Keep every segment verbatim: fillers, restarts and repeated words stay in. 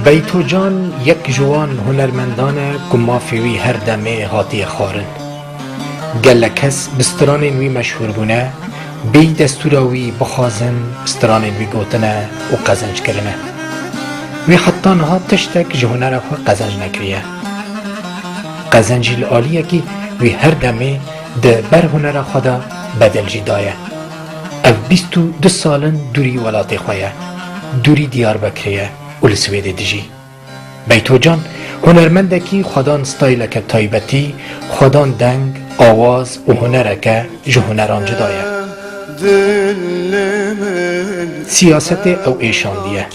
Beytocan yek ji wan hunermendan e ku mafê wî her demê hatiye xwarin. Gelek kes bi stranên wî meşhûr bûne, bêyî destûra wî bixwazin, stranên wî gotine û qezenc kirine. Wî heta niha tiştek ji hunera xwe qezenc nekiriye. Qezenc jî li aliyekî wî her demê di ber hunera xwe de bedel jî daye. Ev bîst û du sal in dûrî welatê xwe ye, dûrî Diyarbekirê ye û li Swêdê dijî. Beytocan, hunermendekî xwedan stayleke taybetî, xwedan deng, awaz û hunereke ji huneran cuda ye. Siyasetê ew êşandiye.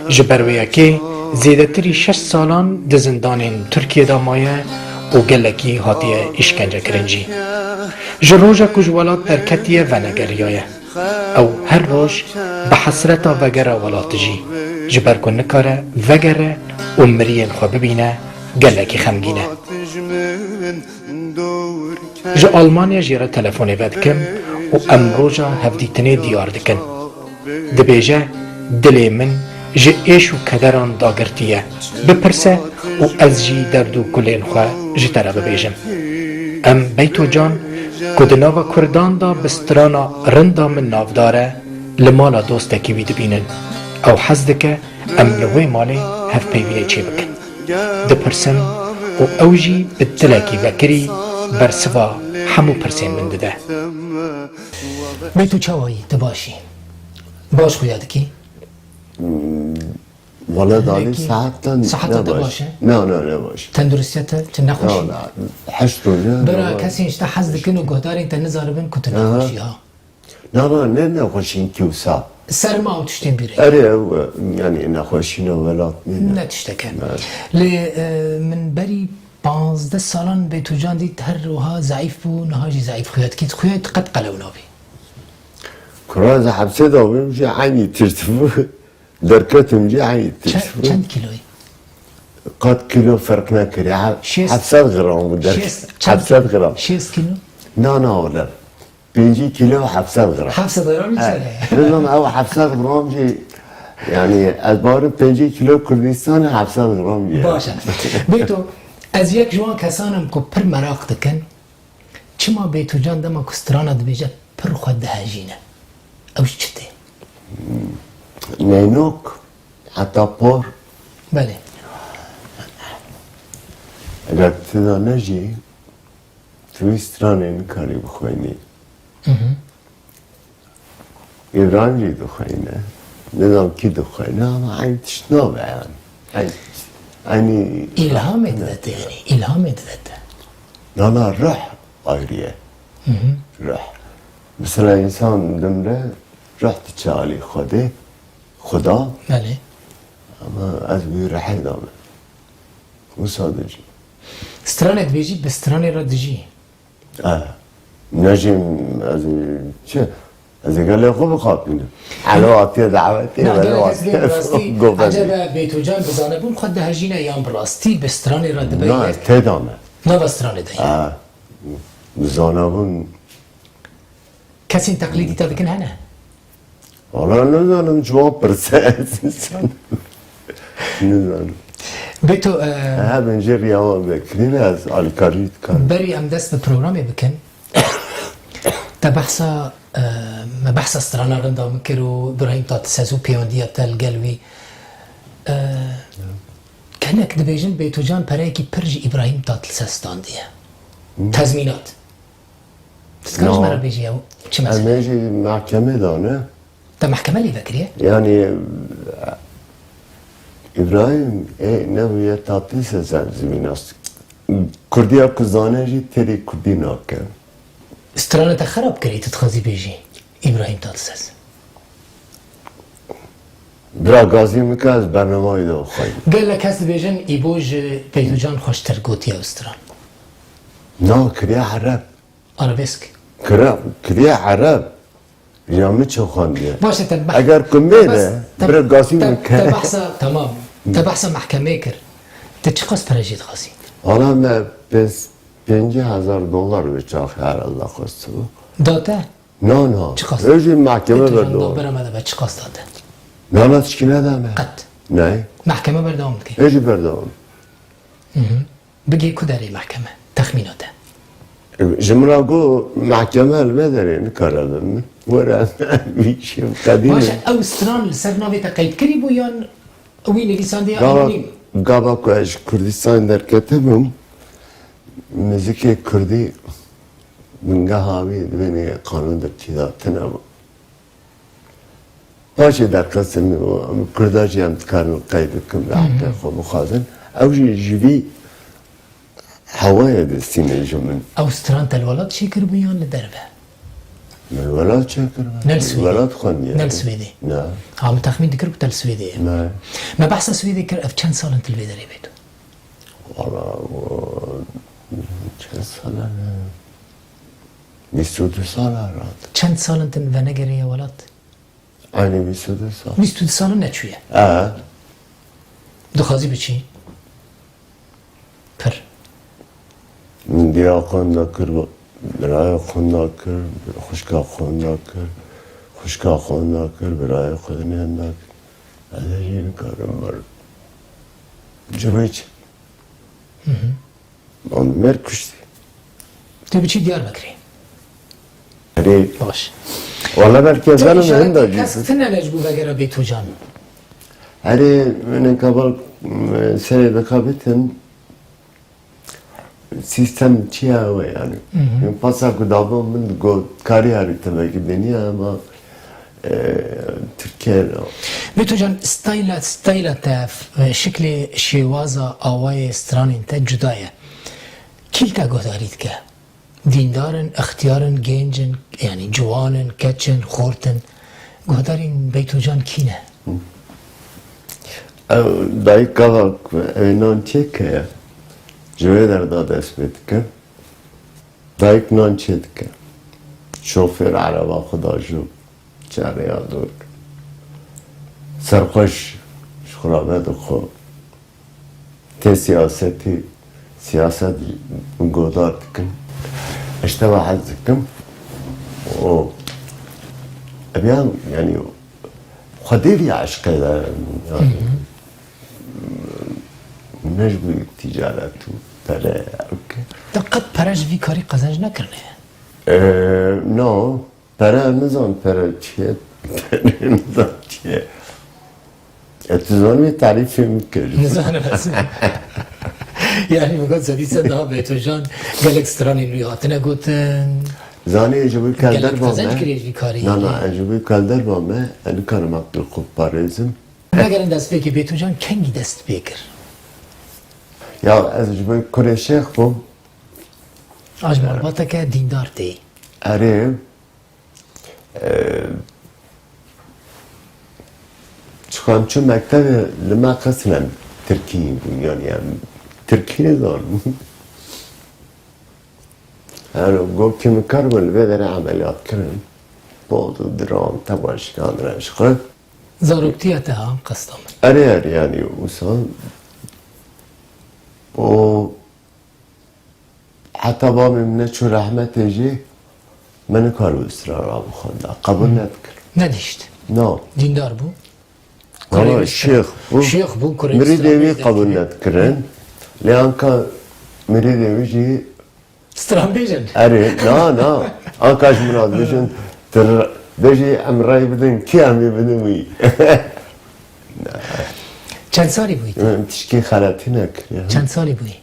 Ji ber wê yekê zêdetirî şeş salan di zindanên Tirkiyê de maye û gelekî hatiye îşkencekirin jî. Ji roja ku ji welat derketiye venegeriyaye. Ew her roj bi hesreta vegera welat dijî. Ji ber ku nikare vegere û miriyên xwe bibîne, gelekî xemgîn e. Ji Almanya jê re telefonê vedikim û em roja hevdîtinê diyar dikin. Dibêje, dilê min ji êş û kederan dagirtî ye. Bipirse û ez jî derd û kulên xwe ji te re bibêjim. Em Beytocan, ku di nava Kurdan de bi strana Rinda Min navdar e, li mala dostekî wî dibînin. Ew hez dike em li wê malê hevpeyvînê çêbikin. Dipirsim û ew jî bi dilekî vekirî bersiva hemû pirsên min dide. Beyto, çawa yî? Tu baş î? Baş xuya dikî? Wala dalî Hinekî saetan seheta ne te baş. Baş e? Na, na, ne baş. Tenduristiya te, tu nexweş î? Na, na, heşt roj e. Bira, kesên ji te hez dikin û guhdarên te nizanibin ku tu nexweş î ha. Na, na, ne nexweşînkî wisa. Serma û tiştên bîrê. Erê, ew, e, yanî nexweşîna welat nîne. Ne tiştek e. Ne. Lê, e, min berî panzdeh salan Beytocan dît, her wiha zeîf bû, niha jî zeîf xuya dikî. Xuya tu qet qelew nabî. Kura ez hepsê de bûm jî eynî tişt bû. Derketim jî eynî tişt bû. Çend, çend kîloyî? Qet kîlo ferq nekiriye. He-, Şêst, heft sed gram bû derket. Şêst, çend? Heft sed gram. Şêst kîlo? Na, na, wele. Pêncî kîlo heft sed gram. Heft sed gram jî çene ye? Bilmem ew heft sed gram jî, yanî ez barim pêncî kîlo Kurdistanê heft sed gram jî ye. Baş e. Bêto, ez yek ji wan kesan im ku pir meraq dikin. Çima Beytocan dema ku strana dibêje pir xwe dihejîne? Ew ji çi tê? Neynok, heta por. Belê. Eger tu de ne jî, tu wî stranê nikarî bixwînî. Hı hı. Îbrahîm jî dixwîne, nizam kî dixwîne, ama eyn tişt nabe yani. Eyn tişt. Eynî Îlhamê dide te yani, îlhamê dide te. Na, na, ruh ayrı ye. Hı hı. Ruh. Mesela insan dimre, ruh diçe alî Xwedê, Xuda. Belê. Ama ez wî ruhê dame. Wisa dijî. Stranê dibêjî, bi stranê re dijî. E, ne jî ez ê çi? Ez ê gelê xwe bixapînim. Elo hatiye dawetê, Na, elo gelek ez hatiye bê rastî, govendê. Ecebe Beytocan bi zanebûn xwe dihejîne yan bi rastî bi stranê re dibe Na, yek? Têda me. Nava stranê de ye. E, bi zanebûn. Kesên teqlîdî te dikin hene? Wala nizanim, ji wan pirse ez nizanim. Nizanim. Bêto, e, Hebin jê riya wan vekirîne, ez alîkarî dikim. Berî em dest bi programê bikin, te behsa, e, me behsa strana rinda min kir û Îbrahîm Tatlises û pêwendiya te li gel wî. E, gelek dibêjin Bêtocan pereyekî pir ji Îbrahîm Tatlises standiye. Hı. Tezmînat. Tu dikarî ji me re bêjî ew çi mesele? Em ê jî mehkemê dane. Te mehkeme lê vekiriye? Yanî, Îbrahîm, ê, nebûye Tatlises, ez zimînas. Kurdiya ku zane jî têrî kurdî nake. Strana te xerab kirî, tu dixwazî bêjî Îbrahîm Tatlises. Bira gazî min ke ez bernama wî de bixwînim. Gelek kes dibêjin Îbo ji Beytocan xweştir gotiye ew stran. Na, kiriye ereb. Arabesk. Kira, kiriye ereb. Ya min çi xwendiye? Baş e, te beh-, Eger ku te mêre, bes-, te, bira gazî te, min ke. Te behsa, tamam. Te behsa mehkemê kir. Te çiqas pere jê dixwazî? Valla me pênc, pêncî hezar dolar bi çaxê herhalde xwestibû. Da te? Na, na. Çiqas? Ê jî mehkeme Bêtocan berdo. Da bera me de be, çiqas da te? Na, na, tişkî neda me. Qet. Ney? Mehkeme berdewam dike. Ê jî berdewam. Bigê ku derê mehkeme? Texmîna te. Ji min re got, mehkeme li vê derê nikare bin. Were, vî şev qedîm Baş e. Ew stran li ser navê te qeyd kirî bû yan wî nivîsandiye Gava, anonîm? Gava ku ez ji Kurdistanê derketibûm, muzîkê kurdî bingeha wî di vê qanûn de tîda tune bû. Paşê derxistin, em Kurda jî em dikarin qeyd bikin, bi heqê xwe bixwazin. Ew jî ji vî hewayê distîne ji min. Ew stran te li welat çêkiribû yan li derve? Min welat çêkiribû. Ne li Swêdê? Welat xwendiye. Ne li Swêdê? Ne. Ha, min texmîn dikir ku te li Swêdê ye. Ne. Me behsa Swêdê kir, ev çend sal in tu li vê derê bêt? Wala, o, çend sal e? Bîst û du sal e herhalde. Çend sal in tu venegeriye welat? Aynî bîst û du sal. Bîst û du sal in neçûye. E. Dixwazî biçî? Pir. Min diya xwe hunda kir, biraya xwe hunda kir, xwişka xwe hunda kir, xwişka xwe hunda kir, biraya xwe dinê hunda kir. Ez ê jî nikarim werim. Ji bo çi? Wan mêr kuştî. Tu biçî Diyarbekirê. Erê. Baş. Wala belkî ez Tu zanim îşaretê hinda jî kes tune ne ji bo vegera Bêtocan. Erê, min kabal, m, serê dixebitin, sîstem çi ye ew e yani. Hı hı. Min pasa ku daba min digot, karî herî tevekî beniya, ama, e, Tirkiye. Bêtocan, stayla, stayla te, e, şiklê, şêwaza, awayê stranên te cuda ye. Kî li te guhdarî dike? Dîndar in, ixtiyar in, gênc in, yanî ciwan in, keç in, xort in. Guhdarên Beytocan kî ne? Ew dayik gava ku ew nan çêke ye, ji wê derda dest pê dike. Dayik nan çêdike. Şofêr ereba xwe da jû çareya dor. Serxweş ji xwe re vedixwe. Tê siyasetî, siyaset min godar dikin. Ez ji te ve hez dikim. O, ev yan, yani, xwedê vî eşqê de, yani, ne ji bo tîcaret û pere, ok. Te qet pere ji vî karî qezenc nekirine? Ee, no. Pere, nizan pere çi ye? Pere nizan çi ye? E, tu zanî tarîfê min kir. Nizanim ez. Yani, min got, sedî sed daha Beytocan, gelek stranên wî hatine gotin. Zanî, ez ji wî kar derva me. Gelek qezenc kiriye ji vî karî. Na, na, ez ji wî kar derva me, ez nikarim aqil xwe parêzim. Megerin destpêkê Beytocan kengî dest pê kir? Ya, ez ji bo kurê şêx bûm. Aj malbateke dîndar tê. Erê, Ee, çiqam çû mektebê li me qesnen Tirkî bû, yani em Tirkî nizanin. Her got kî min kar bû li vê derê emeliyat kirin. Bol diran, tebaşikan re ji xwe. Zaroktiya te ha, qesta min. Erê, erê, yani wisa o Heta bavê min neçû rehmetê jî, me nikaribû stran rabixwenda. Qebûl nedikir. Nedihişt. No. Dîndar bû. Wala kurê wî şêx bû. Şêx bû, kurê wî Mirîdê wî qebûl nedikirin. Lê anka mirîdê wî jî stranbêj in. Erê, na, na. Anka ji min re dibêjin, tu bêjî em rey bidin, kî em ê bidin wî? Çend salî bûyî tu? Min tişkî xeletî nekiriye. Çend salî bûyî?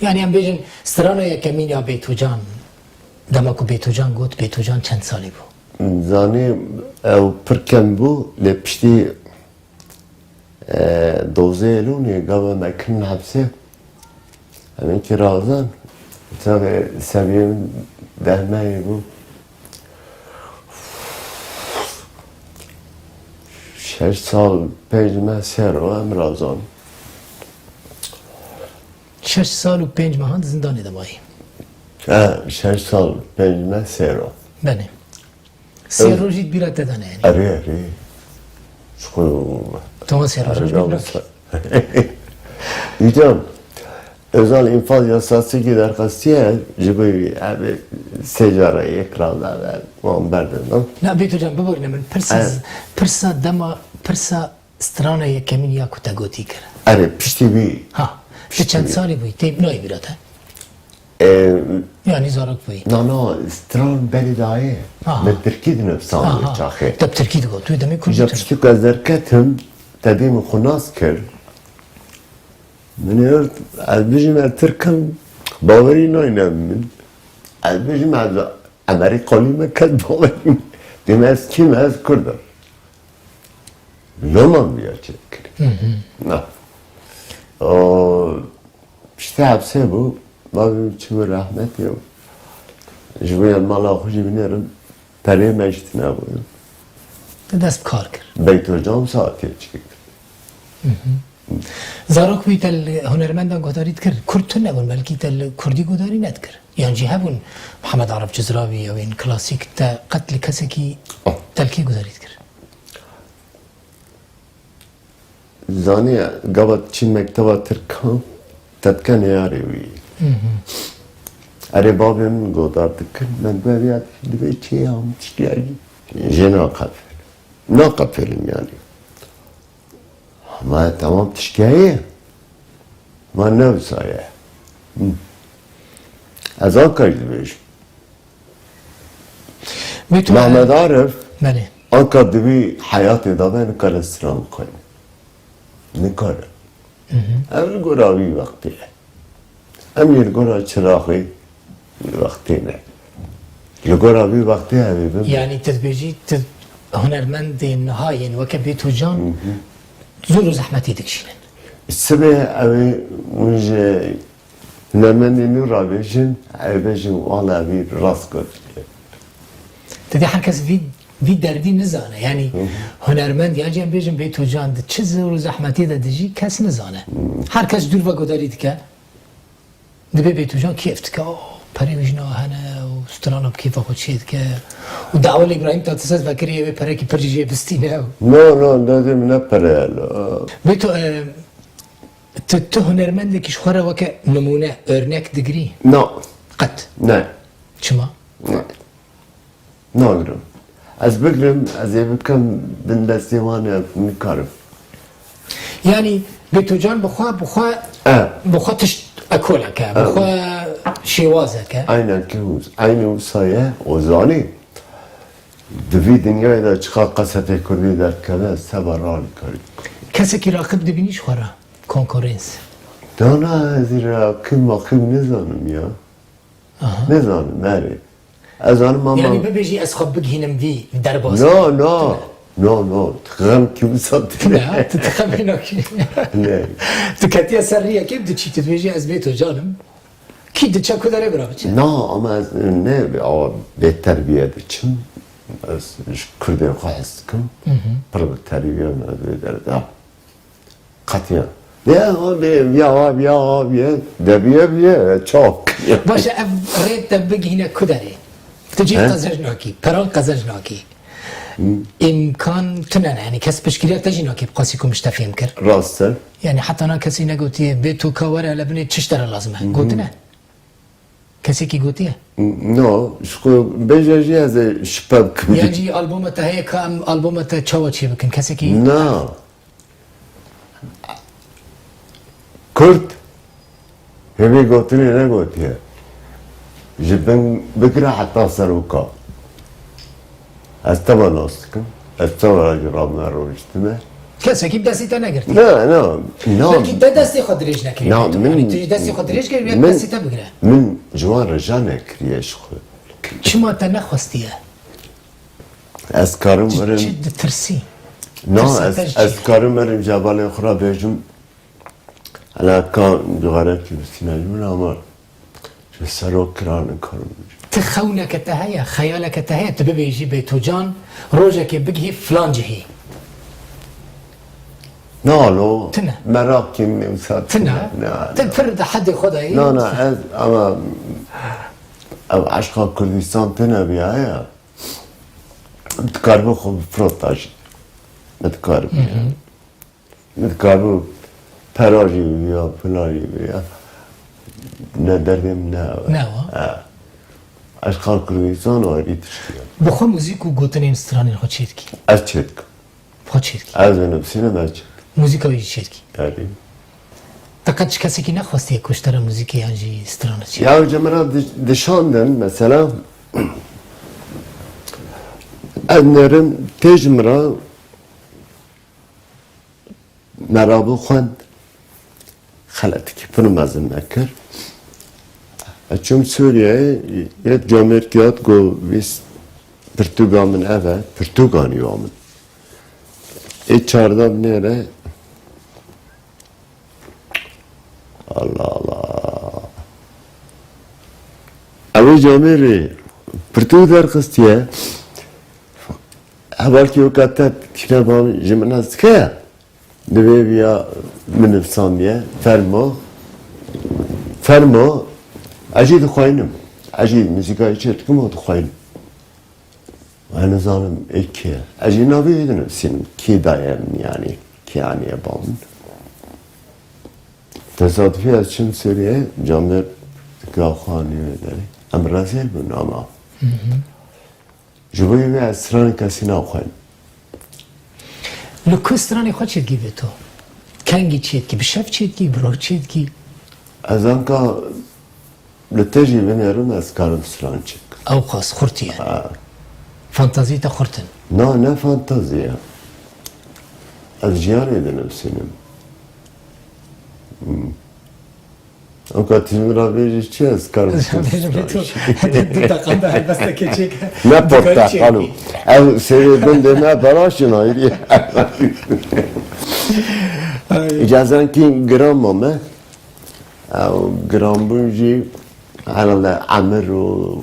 Yani em bêjin strana yekemîn ya Beytocan, dema ku Beytocan got, Beytocan çend salî bû? Zanî ew pir kem bû, lê piştî, e, dozê Elûnê gava me kirin hepsê, em ê kî razan, çaxê seviyê min dehmeyê bû. Şeş sal, pênc meh sêr o, em razan. Şeş sal û pênc mehan di zindanê de mayî. E, şeş sal, pênc meh sêr o. Belê. Sêr rojî di bîra te de ne yani. Erê, erê. Ji xwe. Tamam, sêr rojî di bîra. Hocam, özel infaz yasası ki derxastiye, ji bo ev sê cara yek ra da ve, wan berdin, no? Na, Beyt hocam, biborîne min. Pirsa, pirsa dema, pirsa Strana yekemîn ya ku te gotî kir. Erê, piştî wî. Ha. Tu çend salî bûyî? Tê nayê bîra te? Ee, Yanî zarok bûyî? Na, na, stran berê dayê. Aha. Min tirkî dinivîsand wê çaxê. Te bi tirkî digot, tu demê kurdî. Ji piştî ku ez derketim, tevî min xwe nas kir. Min ê got, ez bijîm, ez tirk im, bawerî nayne min. Ez bijîm, ez Emerîkalî me, kes bawerî nayne. Dîme ez kî me, ez kurd im. Loma min ya çêkirî. Hı hı. Na. O, piştî hepsê bû, bavê min çû rehmetê. Ji bo mala xwe jî binêrim, perê me jî tune bû. Te dest bi kar kir. Beytocan saetê çêkir. Hı hı. Zarok bûyî, te li hunermendan guhdarî dikir. Kurd tune bûn, belkî te li kurdî guhdarî nedikir. Yan jî hebûn Mihemed Arif Cizrawî, ew ên klasîk, te qet li kesekî, oh, te li kê guhdarî dikir? Zanî, gava diçî mekteba tirkan, te dike neyarê wî. Hı hı. Erê, bavê min godar dikir, me dibe viya dibê çi ya, min tiştî ya jî. Jê naqefelim. Naqefelim yanî. Ma temam tiştî heye. Ma ne wisa ye. Hı. Ez anka jî dibêjim. Bê tu Mehmet Arif, belê, anka di vî heyatê de be nikare stran bixwîne. Nikare. Hı hı. Ev li gora vî wextê ye. Em yê li gora çiraxê wî wextê ne. Li gora vî wextê ev ê bibe. Yanî tu dibêjî, tu hunermendên niha yên weke Bêtocan, hı hı, zor û zehmetî dikişînin. Sibê ew ê hûn ji Hunermendên nû rabêjin, ew bêjin, wala vî rast got. Te dî her kes vî, vî derdî nizane. Yanî, hı hı, hunermend, yan jî em bêjin Bêtocan di çi zor û zehmetê de dijî, kes nizane. Hı. Her kes dûr ve guhdarî dike. Dibê Bêtocan kêf dike. Oh, perê wî jina hene û strana bi kêfa xwe çê dike. Û dawa li Îbrahîm Tatlises vekirî, ew ê perekî pir jî jê bistîne. No, no, derdê min ne pere ye lo. Bêto, e, Tu, tu hunermendekî ji xwe re weke nimûne, örnek digirî? Na. Qet? Ne. Çima? Ne. Nagirim. Ez bigirim, ez ê bikim, bin destê wan e, nikarim. Yanî, Bêtocan bi xwe, bi xwe, e, bi xwe tişt ekolek e, bi, e, xwe şêwazek e. Aynen ki wis-, aynî wisa ye, o zanî. Di vî dinyayê de çiqas qesetê kurdî derdikeve, ez teva ranikarî. Kesekî raqîb dibînî ji xwe re? Konkurens. Dana ez ê raqîb maqîb nizanim ya. Aha. Nizanim, erê. Ez zanim ama. Yanî bibêjî ez xwe bigihînim vî derbasî. No, no. Tune. No, no. Xem kî wisa tune. Ne, tu dixemê nakî. Ne. Tu ketiye ser riyekê, diçî, tu dibêjî ez Bêtocan im. Kî diçe ku derê bira biçe? Na, ama ez ne awa bêterbiye diçim. Ez ji kurdên xwe hez dikim. Hı hı. Pir bi terbiye me vê derda. Qetiya. Ya abi, ya abi, ya abi, de biye biye, çok. Baş e, ev rê te bigihîne ku derê? Tu cî, he, qezenc nakî, peran qezenc nakî. Hı. Îmkan tune ne, yanî kes piştgiriya te jî nakî, bi qasî ku min ji te fêm kir. Rast e. Yanî heta na kesî negotiye, bê tu ka were hele binê çi ji te re lazim e? Hı hı. Gotine? Kesekî gotiye? No, ji xwe bêje jî ez ê şipe bikim. Yan jî albûma te heye ka em albûma te çawa çê bikin? Kesekî. Na. Kurd hevî gotinê negotiye. Ji bin bigire heta seroka. Ez teva nas dikim. Ez teva jî rabime rojtime. Kesekî bi destê te negirtiye. Na, na, na. Belkî te destê xwe dirêj nekiriye. Na, min, yanî tu jî destê xwe dirêj kir, ya min, destê te bigire. Min ji wan re ja nekiriye ji xwe. Çima te nexwestiye? Ez karim werim. Çi ditirsî? Na, ez, ez karim werim ji hevalên xwe re bêjim. Ela ka cixarekî bi sînajî min ama ji serok kira nikarim bêjim. Ti xewneke te heye, xeyaleke te heye, tu bibêjî Bêtocan rojekê bigihî filan cihî? Na lo. Tine. Meraqî min wisa tine. Tine. Na, ti pir di hedê xwe de yî. Na, na, ez ama ev eşqa Kurdistan tine biya ya. Dikaribû xwe bifirota jî. Min dikaribû. Hı hı. Min dikaribû pera jî biya, pula jî biya. Ne derdê min ne. Ne wa? Ha. Eşqa Kurdistan ayrî tiştî ye. Bi xwe muzîk û gotinên stranên xwe çê dikî? Ez çê dikim. Xwe çêdikî. Ez binivîsînim, ez çêdikim. Muzîka wî jî çêdikî. Erê. Te qet ji kesekî nexwestiye ku ji te re muzîkê yan jî strana çêdikî? Ya ji min re di-, dişandin, mesela, ez nerim tê ji min re merabû xwend. Xeletikî pir mezin me kir. Ez çûm Sûriyeyê, yek camêrkî hat got, vîst pirtûka min ev e, pirtûka nî ya min. Ê çarda binêre. Allah Allah. Ew ê camêrê pirtûk derxistiye. Hevalkî weka te tîne ba min, ji min ez dike. Divê viya min nivîsandiye. Fermo. Fermo. Ez jî dixweynim. Ez jî muzîkayê çê dikim û dixweynim. Ez nizanim ê kê ye. Ez jî navê wî dinivîsînim. Kê daye min yanî. Kê aniye ba min. Tesadufî ez çim Sûriyê, camêr dika xwe anî wê derê. Em rezil bûn ama. Hı hı. Ji bo wê ez stranê kesî naxweynim. Li ku stranê xwe çêdikî vê to? Kengî çêdikî, bi şev çêdikî, bi roj çêdikî? Ez anka li te jî binêrim, ez karim stran çêkim. Ew qas xurt e yani. Ha. Fantaziyê te xurt in. Na, ne fantazî ye. Ez jiyanê dinivîsînim. Hmm. Ew ka tu ji min re bêjî çi, ez karim Bêjim bê tu. Du deqan de helbestekê çêke. Ne porteqal û. Ew serê gundê me belaş in ayrî. Ay. Îcazenkî giran ma me. Ew giranbûn jî herhalde emir û,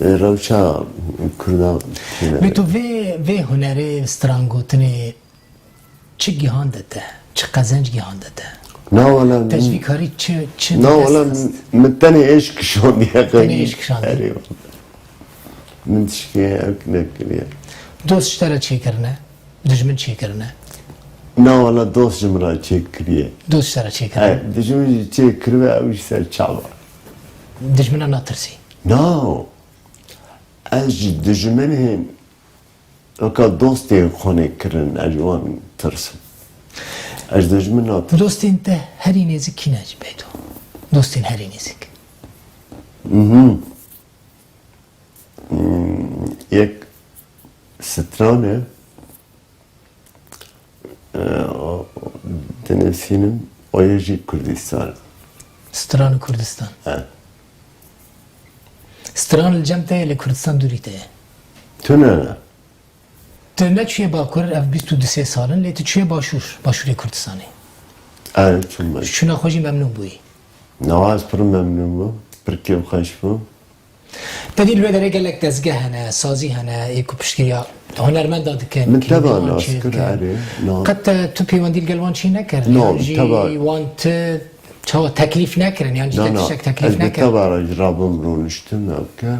e, rewşa Kurda tîne. Bê tu vê, vê hunerê strangotinê Çi gihande te? Çi qezenc gihande te? Na wala. Te ji vî karî çi, çi bi dest xist? Na wala, min tenê êş kişandiye. Tenê êş kişandiye. Erê. Min tişkê ew nekiriye. Dost ji te re çêkirine? Dijmin çêkirine? Na wala, dost ji min re çêkiriye. Dost ji te re çêkirine? He, dijmin jî çêkiribe, ew jî ser çava. Dijmina natirsî? Na. Ez ji dijminên Weka dostên xwe kirin, ez ji wan tirsim. Ez ji dijmin natirsim. Dostên te herî nêzik kî ne ji bê to? Dostên herî nêzik. Mhm. Hmm, yek stran e. E, o, dinivîsînim, o yê jî Kurdistan. Stran Kurdistan. E. Stran li cem te ye, li Kurdistan dûrî te ye. Tune ne. Tu neçûye Bakur, ev bîst û du sê sal in, lê tu çûye Başûr, Başûrê Kurdistanê. Erê, çûm ben. Ji çûna xwe jî memnûn bûyî. Nawa ez pir memnûn bûm, pir kêfxweş bûm. Te dî li wê derê gelek dezgeh hene, sazî hene, ê ku piştgiriya hunermenda dikin, Min teva nas kir, erê, na. Qet te tu pêwendî li gel wan çî nekir? No, yan jî teva wan ti çawa teklîf nekirin, yan jî te tiştek teklîf nekir? Na, na, ez bi teva re ji rabim rûniştim, ew ke.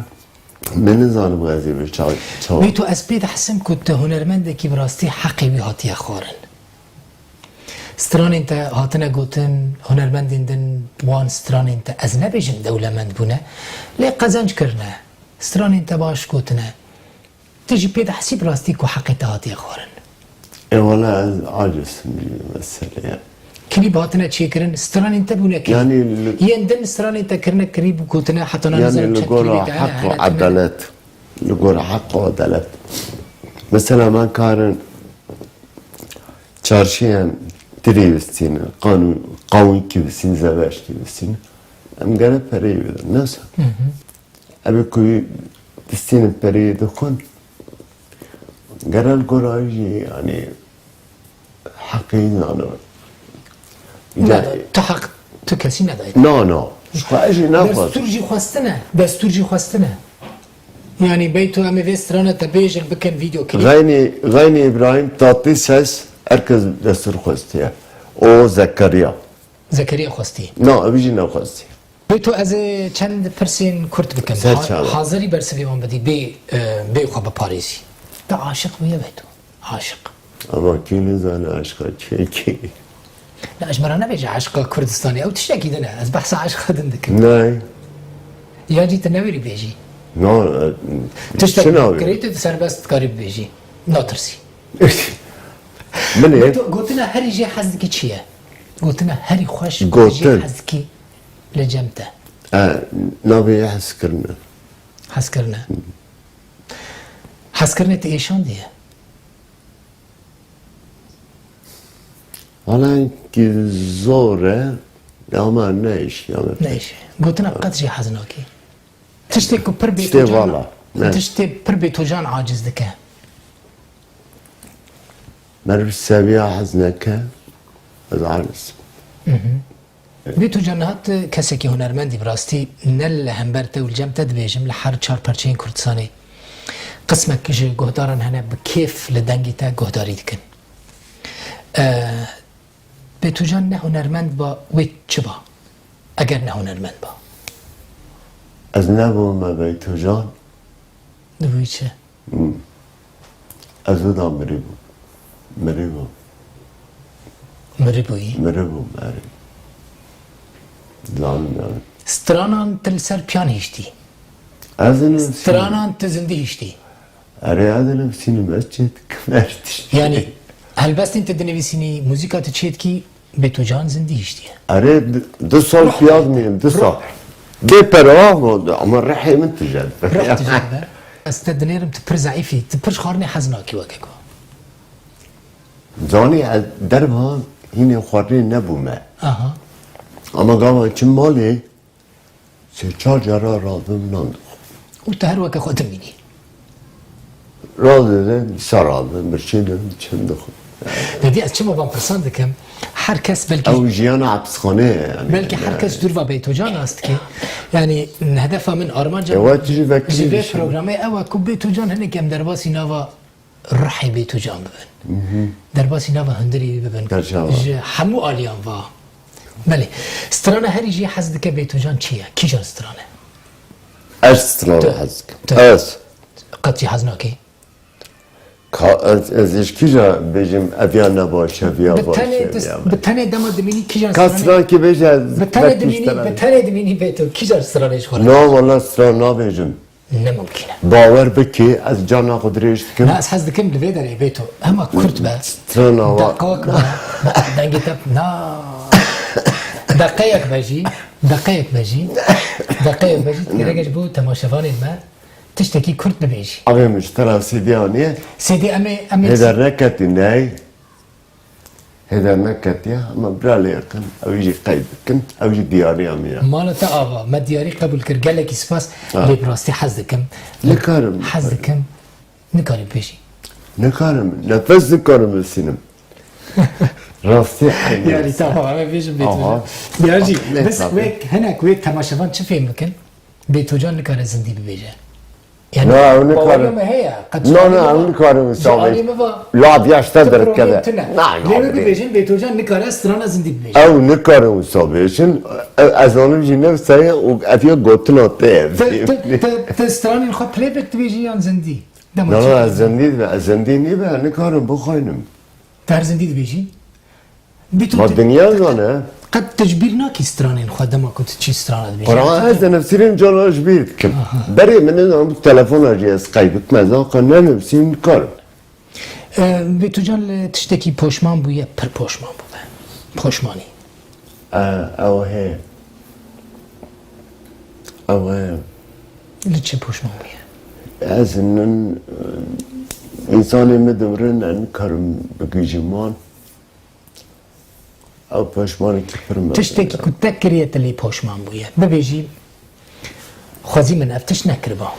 Min nizanim ez ê bi çaw-, çawa. Bê tu ez pê dihsim ku tu hunermendekî bi rastî heqê wî hatiye xwarin. Stranên te hatine gotin, hunermendên din wan stranên te, ez nebêjim dewlemend bûne, lê qezenc kirine. Stranên te baş gotine. Tu jî pê dihsî bi rastî ku heqê te hatiye xwarin? Ê wele ez aciz im ji meselê. Klîp hatine çêkirin, stranên te bûne klîp. Yanî li Yên din stranên te kirine klîp û gotine heta na nizanim çend klîbê te hene, hene tune. Yanî li gora heq û edalet. Li gora heq û edalet. Mesela me karin çarşiyan tirî bistînin, qanûn, qawînkî bistînin, zebeşkî bistînin. Em gere pereyê bidin. Neyse. Hı hı. Ev ê ku distînin pereyê dixwin, gere li gora wî jî, yanî, heqê wî nanibe. Neda, tu heq, tu kesî nedayî. Na, na. Ji xwe ez jî naxwazim. Destûr jî xwestine. Destûr jî xwestine. Yanî beyto em ê vê strana te bêjin, bikin vîdeo klîp. Xeynî, Xeynî Îbrahîm Tatlîses, herkes destûr xwestiye. O Zekeriya. Zekeriya xwestî. Na, ew jî nexwestî. Bê tu ez ê çend pirsên kurt bikim. Ser çava. Hazirî bersivê wan bidî, bê, e, bê xwe biparêzî. Tu aşiq bûye bê tu. Aşiq. Ama kî nizane aşqa çekî? Na, ji min re nebêje aşqa Kurdistanê. Ew tiştekî din e. Ez behsa aşqa din dikim. Ney. Ya jî tu newêrî bêjî. Na, e, tiştek kirê tu serbest dikarî bibêjî. Natirsî. Min ê Gotina herî jê hez dikî çi ye? Gotina herî xweş, Gotin. Jê hez dikî li cem te. E, navê ye hezkirin e. Hezkirin e. Hezkirinê te êşandiye? Hala enkî zor e, ama ne iş ya. Ne iş. Gotina qet jê hez nakî. Tiştê ku pir bê Tiştê tocan, vala, ne. Tiştê pir bê tocan aciz dike. Meriv seviya hez neke, ez aciz. Hı hı. Bê tocan niha tu kesekî hunermendî bi rastî, ne li hember te û li cem te dibêjim, li her çar perçeyên Kurdistanê qismek ji guhdaran hene bi kêf li dengê te guhdarî dikin. Ee, Bê tocan ne hunermend ba, wê çi ba? Eger ne hunermend ba. Ez nebûme Bê tocan. Dibûyî çi? Hmm. Ez wida mirî bûm. Mirî bûm. Mirî bûyî? Mirî bûm, erê. Zanim, zanim. Stranan tu li ser piyan hiştî? Ez ê nivîsînim. Stranan tu zindî hiştî? Erê, ez ê nivîsînim, ez çê dikim, her tişt. Yani, helbestên tu dinivîsînî, muzîka tu çê dikî, Bê tocan zindî hiştiye. Erê, du, du sal piya dimînim, du sal. Bê pere, ama rihê min tije dibe. Rih tije dibe. Ez te dinêrim, tu pir zeîf î, tu pir ji xwarinê hez nakî weke ku. Zanî, ez derva hînê xwarinê nebûme. Aha. Ama gava çim malê, sê çar cara radibim nan dixwim. Û tu her weke xwe dimînî. Radibim, dîsa radibim, birçî dibim, çim dixwim. Dedî, ez çima van pirsan dikim, her kes belkî Ew jiyana hepisxaneyê ye yani. Belkî her kes dûr va Beytocan nas dike. Yani hedefa min, armanca Ewa min tu jî vekirî ji vê dişî. Programê ew e ku Beytocan hinek em derbasî nava ruhê Bêtocan bibin. Mhm. Derbasî nava hundirê wî bibin. Ji hemû aliyan va. Belê. Strana herî jê hez dike Bêtocan çi ye? Kîjan strane? Ez strana hez dikim. Ez. Qet jî hez nakî? Ka, ez, ez ji kîja bêjim, ev ya ne baş e, ev ya baş e, ev ya baş e. Bi tenê dema dimînî kîjan stranê? Ka strankî bêje, ez Bi tenê dimînî, bi tenê dimînî Bêto, kîjan stranê ji xwe re? Na, wala stran nabêjim. Ne mumkîn e. Bawer bike, ez cana xwe dirêj dikim. Na, ez hez dikim li vê derê bê to hema kurt be. Strana wa. Deqa wek me. Dengê te, na. Deqeyek be jî, deqeyek be jî, deqeyek be jî, têrege ji bo temaşevanên me tiştekî kurt bibêjî. Avê min ji te re C D anî. C D em ê, em ê Hêder neketî, ney. Hêder neketiye, ama bira lê yaqin, ew jî qeyd bikin, ew jî diyariya min e. Mala te ava, me diyarî qebûl kir, gelekî spas, Ha. lê bi rastî hez dikim. Nikarim, Hez nikarim. dikim, nikarî bêjî. Nikarim, nefes nikarim bisînim. Rastî eynî. Diyarî, tamam, em ê bêjin Bêtocan. Aha. Diyar jî, Neyse bes abi. wek, hinek wek temaşevan çi fêm bikin? Bêtocan nikare zindî bibêje. Yani, Na, ew nikare. Baweriya me heye, qet Na, na, ew nikare wisa bêje. Alî me va, La, viya ji te derkeve. Problem tune. Na, Lê na, wê bêje. bibêjin, Bêtocan nikare strana zindî bibêje. Ew nikare wisa bêjin. E, ez alim jî nivîsaye û ev ya gotina te ye. Te, te, te, te stranên xwe playback dibêjî yan zindî? Dema Na, çi na, ez dibêjî? zindî dibe, ez zindî nîbe, nikarim bixwînim. Te her zindî dibêjî? Bî tu Ma ti-, dinya zane. Qet tu ji bîr nakî stranên xwe dema ku tu çî strana dibêjî? Quran ez de nefsîrên cana ji bîr dikim. Aha. Berê min nizanim telefona jî ez qeyd bikim, ez aqe nenivîsîm nikarim. E, Bêtocan li tiştekî poşman bûye, pir poşman bûbe. Poşmanî. E, ew heye. Ew heye. Li çi poşman bûye? Ez nin, e, însanê min dimirin, ez nikarim bigihîjim wan. Ew poşmanekî pir mezin e. Tiştekî ku te kiriye, tu lê poşman bûye. Bibêjî, xwezî min ev tişt nekiriba.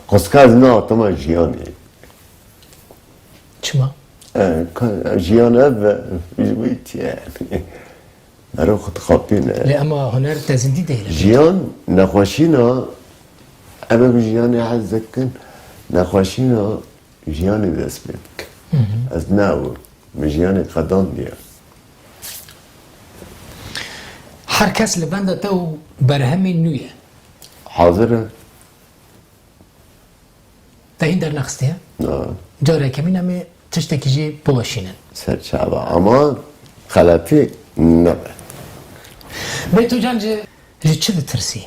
Qusika ez nehatima jiyanê. Çima? E, ka, jiyan ev e, ji wî tiye. Meriv xwe dixapîne. Lê ema huner te zindî de ye. Jiyan nexweşîna, em ê bi jiyanê hez dikin, nexweşîna jiyanê dest pê dike. Hı hı. Ez ne ew im. Min jiyanê qedandiye. Her kes li benda te û berhemên nû ye. Hazir e. Te hîn dernexistiye? Na. Careke min em ê tiştekî jê biweşînin. Ser çava. Ama xeletî nebe. Bêtocan ji, ji çi ditirsî?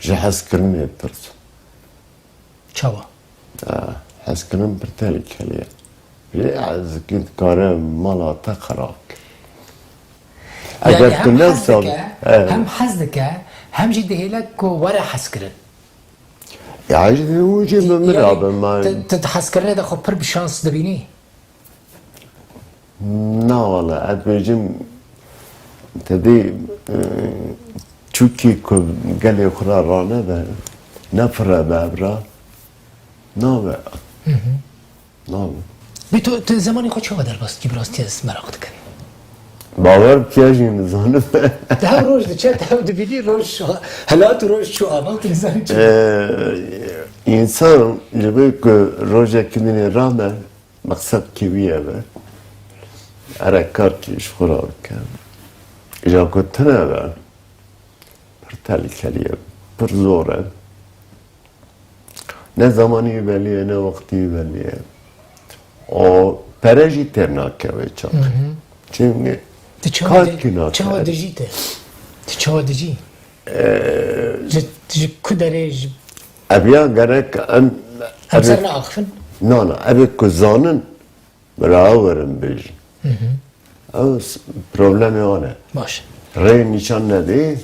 Ji hezkirinê ditirsim. Çawa? Ha. Hezkirin pir tehlikeli ye. Lê hezkî dikare mala te xera bike. Eger Yani tu hem hez newsa dike, Evet. hem hez dike, hem jî dihêle ku were hezkirin. Ya, ji hûn jî bi min Yani rabin, ma- tu, tu di hezkirinê de xwe pir bi şans dibînî? Na wala, ez bêjim, te dê, e, çûkî ku gelê xwe re ranebe, nefire be evra, nabe. Nabe. Bê tu, tu zemanê xwe çawa derbas dikî, bi rastî ez meraq dikim. Bawer bike, ez jî nizanim. Dev roj diçe, dev dibînî roj, helat û roj çû ava, tu nizanî çi. Ee, însan ji ber ku rojekî dinê rabe, meqsedkî wî ev e. Ere karkî ji xwe re bike. Îja ku tune be, pir tehlikelî ye, pir zor e. Ne zemanî wî belî ye, ne wextî wî belî ye. O pere jî têr nake wê çaxê. Hı hı. Çimkî Ti çawa kar di-, kî nake. Çawa dijî te? Ti çawa dijî? Ee, Ji, ji ku derê, ji Ev ya gerek em, Em ev ser naaxifin? Na, na, ev ku zanin, bira werin bêjin. Hı hı. Ew s-, problemê wan e. Baş. Rê nîşan nedê,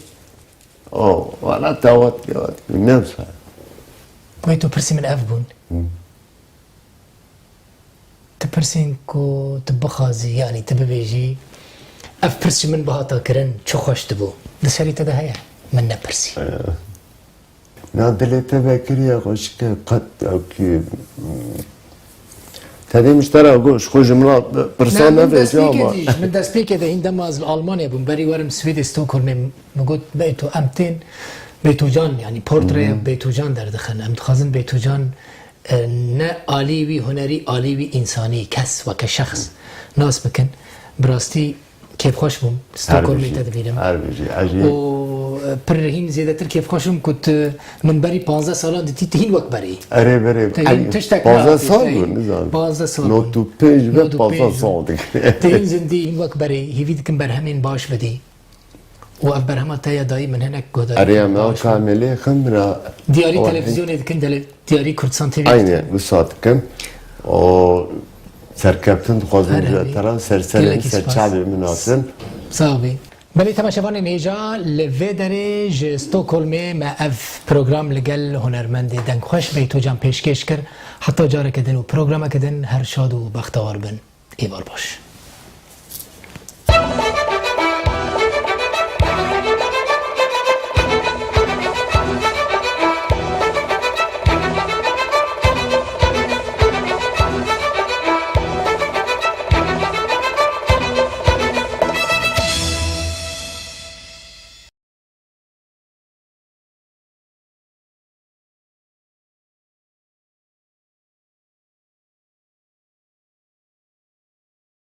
o, wala te wat, wat, newsa. Wê tu pirsî min ev bûn. Hı. Ti pirsên ku tu bixwazî, yanî tu bibêjî, ev pirs ji min bihata kirin, çi xweş dibû. Di serî te de heye, min nepirsî. Ee. Na dilê te vekiriye xweşike, qet ew kî, te dê min ji te re got, ji xwe ji min re pirsa Ne, min nebêje destpêkê ama. Dî, min destpêkê de hîn dema ez li Almanya bûm, berî werim Swêdê, Stockholmê, min got, Beyto, em tên Beytocan, yanî portreya Hı hı. Beytocan derdixin. Em dixwazin Beytocan, e, ne alî wî hunerî, alî wî însanî, kes weke şexs nas bikin. Bi rastî kêfxweş bûm. Stockholmê te dibînim. Her bijî, her bijî. Û, e, pir hîn zêdetir kêfxweş im ku tu min berî panzdeh salan dîtî, tu hîn wek berê. Erê berê. Tu hîn Ey, tiştek panzdeh sal bû, nizanim. Panzdeh sal bû. Nod û pênc ve panzdeh sal dikir. Tu hîn zindî, hîn wek berê. Hîvî dikim berhemên baş bidî. Û ev berhema te ya dayî min hinek guhdarî Erê, em ew kamilê xemra. Diyarî televîzyonê dikin, dele-, diyarî Kurdistan T V Aynen, dikin. Wisa dikin. O serkeftin dixwazim Her ji hebî. Te re ser serê Gelekî min, ser spas. Çavê min hatin. Sağ bî. Belê temaşevanên hêja, li vê derê ji Stockholmê me ev program li gel hunermendê dengxweş Beytocan pêşkêş kir. Heta careke din û programeke din her şad û bextewar bin. Êvar baş.